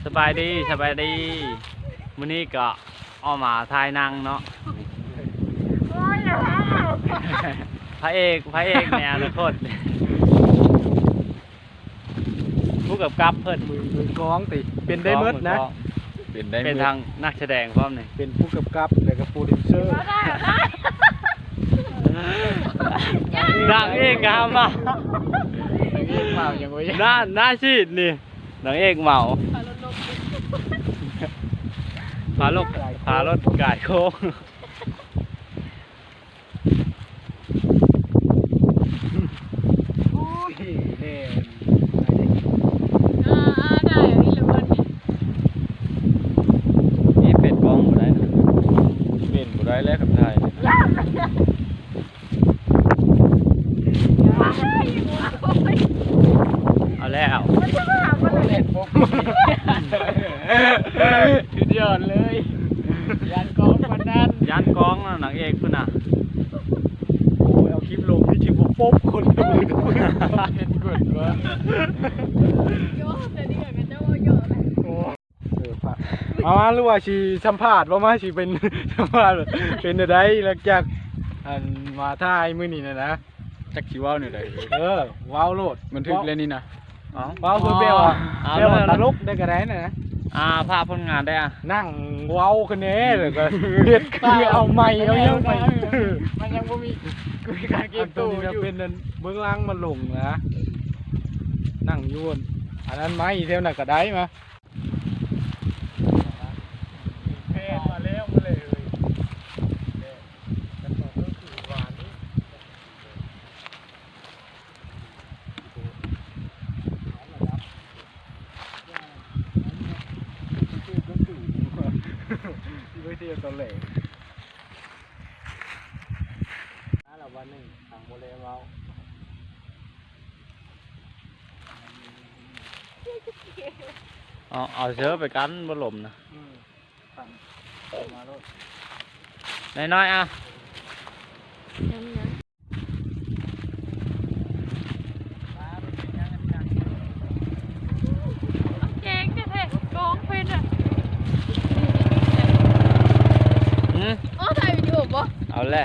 ສະບາຍດີ ສະບາຍດີ ມື້ນີ້ກໍອອກມາຖ່າຍໜັງເນາະ ພະເອກ ພະເອກໃນອະນາຄົດ ຜູ້ກຳກັບເພິ່ນ ມື ມືກອງຕິ ເປັນໄດ້ໝົດນະ ເປັນໄດ້ໝົດ ເປັນທັງນັກສະແດງພ້ອມນີ້ ເປັນຜູ້ກຳກັບ ແລ້ວກໍໂປຣດິວເຊີ ນາງເອກງາມມາກ ນາງເອກມາຫຍັງວະ ໜ້າ ໜ້າຊີດນີ້ ນາງເອກເມົາ ພາລົດລົງ ພາລົດ ພາລົດກາຍໂຄ້ງ ໂອ້ຍ ແມ່ນ ອ່າ ອ່າ ໄດ້ອັນນີ້ລະເບິດນີ້ ນີ້ເປັນກ້ອງບໍ່ໄດ້ນະ ເປັນບໍ່ໄດ້ແລ້ວກັບຖ່າຍ ເອົາແລ້ວ ສຸດຍອດເລີຍ ຢ້ານກ້ອງປານນັ້ນ ຢ້ານກ້ອງນະ ນາງເອກພຸ້ນນະ ໂອ້ຍ ເອົາຄລິບລົງນີ້ຊິບໍ່ປົບຄົນເລີຍ ເຫັນເບິດວ່າ ໂອ້ ເອີ ເອົາມາ ຫຼືວ່າຊິສຳພາດບໍ່ ມາ ຊິເປັນ ສຳພາດເປັນແນວໃດ ຫຼັງຈາກ ອັນ ມາຖ່າຍມື້ນີ້ນະນະ ຈັກຊິເວົ້າແນວໃດ ເອີ ເວົ້າໂລດ ມັນຖືກແລ້ວນີ້ນະ ເວົ້າຄືແບບວ່າ ເອົາ ແບບວ່າຕະຫຼົກໄດ້ກໍໄດ້ນະ ອ່າ ຝາກຜົນງານໄດ້ ອ່າ ນັ່ງເວົ້າຄືແນ່ ແລ້ວກໍເຮັດຄືເອົາໄມເອົາຫຍັງໄປ ມັນຍັງບໍ່ມີ ຄືການເກັບໂຕຢູ່ ເປັນເບື້ອງຫຼັງມັນລົງນະ ນັ່ງຢູ່ ອັນນັ້ນໄມແຖວນັ້ນກໍໄດ້ມາ ແພນມາແລ້ວ ມາແລ້ວເອີຍ ແຕ່ ແຕ່ກໍຄືວານນີ້ ໄປທ່ຽວຕອນແລງ ມາແລ້ວວັນໜຶ່ງ ທາງບໍ່ແລເວົ້າ ເອົາ ເອົາເຊີໄປກັນ ບໍ່ລົມນະ ອືມ ມາໂລດ ນ້ອຍໆ ອ່ະ ແກງແທ້ໆ ກອງເພິ່ນນະ ຫືມ ເອົາ ຖ່າຍວິດີໂອບໍ່ ເອົາແຫຼະ.